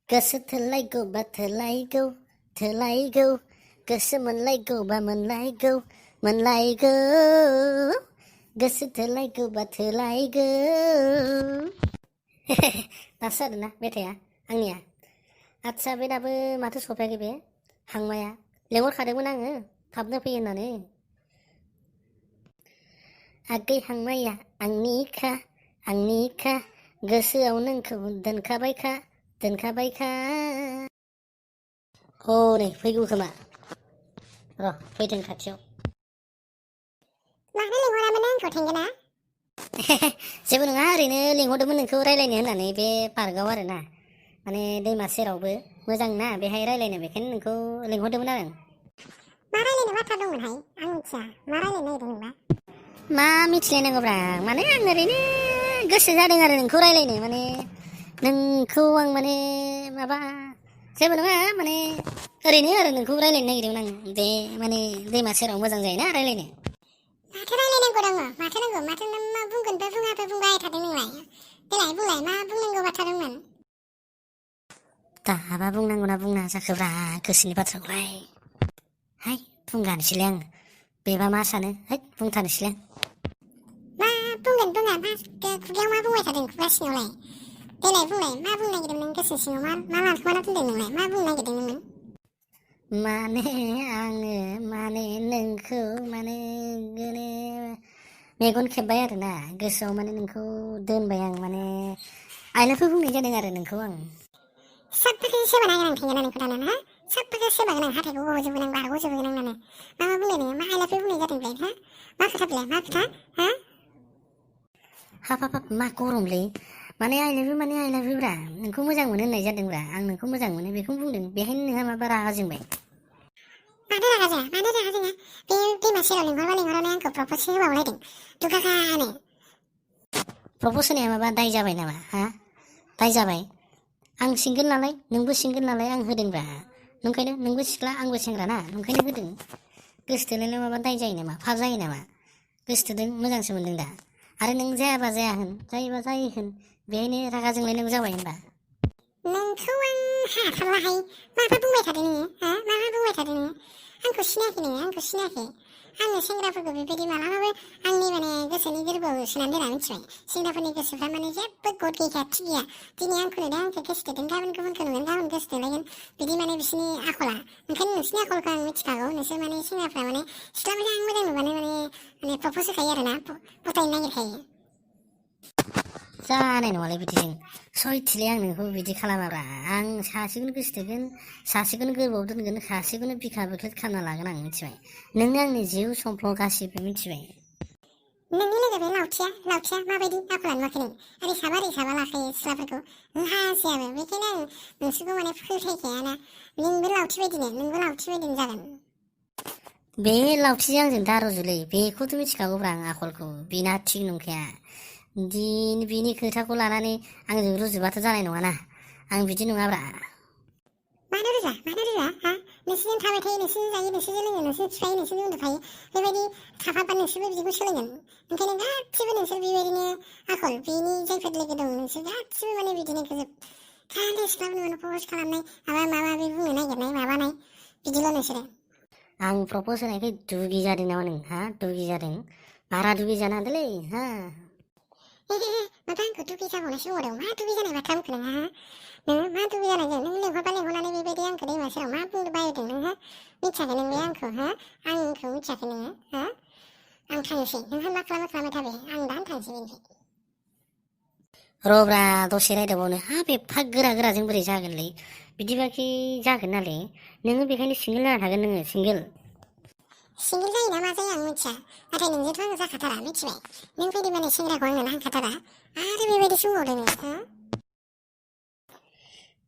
गोसो थोलायगौबा थोलायगौ थोलायगौ गोसो मोनलायगौबा मोनलायगौ मोनलायगौ गोसो थोलायगौबा थोलायगौ दासो जादोंना मेथाइआ आंनिया। आदसा बे दाबो माथो सफैयाखै बे हांमाया। लेंहरखादोंमोन आङो थाबनो फै होननानै। आगै हांमाया आंनिखा गोसोआव नोंखौ दोनखाबायखा दोनखाबायखा। हनै फैगौ खोमा र' फैदों खाथियाव। मानो लिंहरामोन आंखौ थेंगोना? जेबो नङा ओरैनो लिंहरदोंमोन नोंखौ रायलायनो होननानै बे पार्कआव आरो ना, माने दैमा सेरावबो मोजां ना बेहाय रायलायनो, बेखायनो नोंखौ लिंहरदोंमोन आरो। मा रायलायनो बाथ्रा दंमोनहाय? आं मिथिया मा रायलायनो नागिरदों नोंबा? मा मिथिलायनांगौब्रा, माने आं ओरैनो गोसो जादों आरो नोंखौ रायलायनो, माने नोंखौ आं माने माबा जेबो नङा माने ओरैनो आरो नोंखौ रायलायनो नागिरदोंमोन आं। बे माने दैमा सेराव मोजां जायोना रायलायनो। माथो रायलायनांगौ दङ? माथो नांगौ? माथो मा बुंगोनबो बुङाबो बुंबाय थादों नोंलाय? देलाय बुंलाय मा बुंनांगौ बाथ्रा दंमोन? दाबा बुंनांगौना बुंना जाखोब्रा गोसोनि बाथ्राखौलाय। हाय बुंगानोसैलाय आं, बेबा मा सानो, है बुंथारनोसैलाय आं। मा बुंगोन बुङा मा खुगायाव मा बुंबाय थादों खुगा सिङावलाय? देलाय बुंलाय मा बुंनो नागिरदों नों? गोसो सिङाव मा लाखुमाना दोनदों नोंलाय? मा बुंनो नागिरदों नोङो? माने आङो माने नोंखौ माने मेगन खेब्बाय आरो ना, गोसोआव माने नोंखौ दोनबाय आं, माने आइ लाभ इउ बुंनाय जादों आरो नोंखौ आं। साबबाखै सोबा नागिर आं थेंगोना नोंखौ दाना ना? साबबाखै सोबागोन आं, हाथाइखौ गजोबगोन आं, बारग'जोबगोन आं दानो। मा बुंलाय नोङो? मा आइ लाभ इउ बुंनाय जादों बेलाय? हा? मा खोथा बेलाय? मा खोथा? हा? हाब मा गरमलै, माने आइ लाभ इउ माने आइ लाभ इउ ब्रा, नोंखौ मोजां मोनो होननाय जादोंब्रा, आं नोंखौ मोजां मोनो बेखौनो बुंदों, बेहायनो नोंहा माबा रागा जोंबाय? मानो रागा जोङा? मानो रागा जोङा? बे दैमा सेराव लिंहरबा लिंहरनानै आंखौ प्रप'ज होबावलायदों दुगागानो। प्रप'ज होनाया माबा दाय जाबाय नामा? हा दाय जाबाय? आं सिंगोल नालाय नोंबो सिंगोल नालाय आं होदोंब्रा, नंखायनो नोंबो सिख्ला आंबो सेंग्रा ना, नंखायनो होदों। गोसो थोलायनायाव माबा दाय जायो नामा? फाब जायो नामा? गोसो थोदों, मोजांसो मोनदों दा। आरो नों जायाबा जाया होन, जायोबा जायो होन, बेहायनो रागा जोंलायनांगौ जाबाय होनबा। नोंखौ आं हाथारलाहाय, माबा बुंबाय थादों नोङो? हा? माबा बुंबाय थादों नोङो? आंखौ सिनायाखै नोङो? आंखौ सिनायाखै? आङो सेंग्राफोरखौ बेबायदि मालाबाबो आंनि माने गोसोनि गोरबोआव सोनानै दोना, मिथिबाय? सेंग्राफोरनि गोसोफ्रा माने जेबो गद गैखाया, थि गैया। दिनै आंखौ नुदों आंखौ गोसो थोदों, गाबोन गुबुनखौ नुगोन गाबोन गोसो थोलायगोन, बिदि माने बिसोरनि आखला। ओंखायनो नोंसोरनि आखलखौ आं मिथिखागौ। नोंसोर माने सेंग्राफ्रा माने सिख्ला मोजां नुबानो माने प्रप'ज होखायो आरो ना, पटायनो नागिरखायो। जानाय नङालै बिदिजों, सयथिलै आं नोंखौ बिदि खालामाब्रा। आं सासेखौनो गोसो थोगोन, सासेखौनो गोरबोआव दोनगोन, सासेखौनो बिखा बिख्लोत खालामना लागोन आं, मिथिबाय? नोंनो आंनि जिउ समफ्ल गासिबो, मिथिबाय? नोंनि लोगो बे लावथिया माबायदि आखलानो नुवाखै नों? ओरै साबा लाखायो सिख्लाफोरखौ, हायासैयाबो। बेखायनो आं नोंसोरखौ माने फोथायखायाना। नोंबो लावथि बायदिनो जागोन। बे लावथिजों आंजों दारुजुलै, बेखौथ' मिथिखागौब्रा आं आखलखौ, बेना थिग नंखाया। बिनि खोथाखौ लानानै आंजों रुजुबाथ' जानाय नङाना, आं बिदि नङाब्रा। मानो रुजा हा? नोंसोरजों थाबाय थायो, नोंसोरजों जायो, नोंसोरजों लोङो, नोंसोर फिफायो, नोंसोरजों उन्दुफायो, बेबायदि थाफाबा नोंसोरबो बिदिखौ सोलोंगोन। ओंखायनो गासिबो नोंसोर बेबायदिनो आखल, बेनि जायफोर लोगो दं नोंसोर गासिबो माने बिदिनो गोजोब। खालि सिख्लाफोरनो प्रप'ज खालामनाय, माबा माबि बुंनो नागिरनाय, माबानाय, बिदिल' नोंसोरो। आं प्रप'ज होनायखाय दुगि जादों नामा नों? हा दुगि जादों? बारा दुगि जानो नाङालै हा। माथो आंखौ दुगि जाबावनायसो बुंहरदों? मा दुगि जानाय बाथ्रा बुंखो नोङो? हा? नोङो मा दुगि जानायजों? नों लिंहरनानै बेबायदि आंखौ दैमा सेराव मा बुंनो बायदों नों? हा? मिथियाखै नों बे आंखौ? हा? आंखौ मिथियाखै नोङो? हा? आं थांसै, नोंहा मा खालामो खालामबाय था बे, आं दानो थांसै बेनिफ्राय। रब्रा दसे रायदावबावनो, हाब एफा गोरा गोराजों बोरै जागोनलै? बिदिबाखि जागोन नालै, नोङो बेखायनो सिंगोल जाना थागोन, नोङो सिंगोल। सिंगोल जायो ना मा जायो आं मिथिया, नाथाय नोंजोंथ' आङो जाखाथारा, मिथिबाय? नों बायदि माने सेंग्राखौ आंनो नांखाथारा, आरो बेबायदिसो बुंबावदों नों? हा?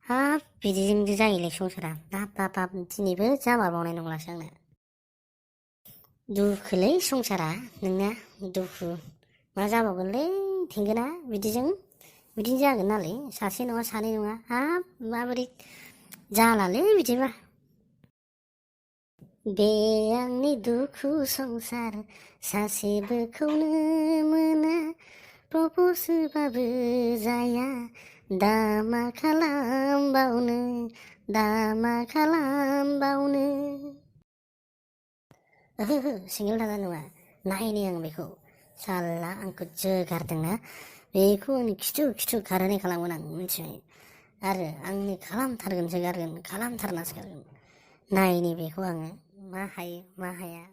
हाब बिदिजोंसो जायोलै संसारा, बाब दिनैबो जामारबावनाय नंलासो आंना। दुखुलै संसारा नोंना, दुखु। मा जाबावगोनलै थेंगोना, बिदिनो जागोन नालाय, सासे नङा सानै नङा, हाब माबोरै जालालै बिदिबा। बे आंनि दुखु संसार, सासेबोखौनो मोना, प्रप'ज होबाबो जाया, दा मा खालामबावनो दा मा खालामबावनो ओहो सिंगेल दादा नङा नायनि आं बेखौ साला आंखौ जोगारदोंना बेखौ आंनि खिथु खिथु खारहोनाय खालामगोन आं मिथिबाय आरो आंनि खालामथारगोनसो गारगोन खालामथारनासो गारगोन नायनि बेखौ आङो मा हायो मा हाया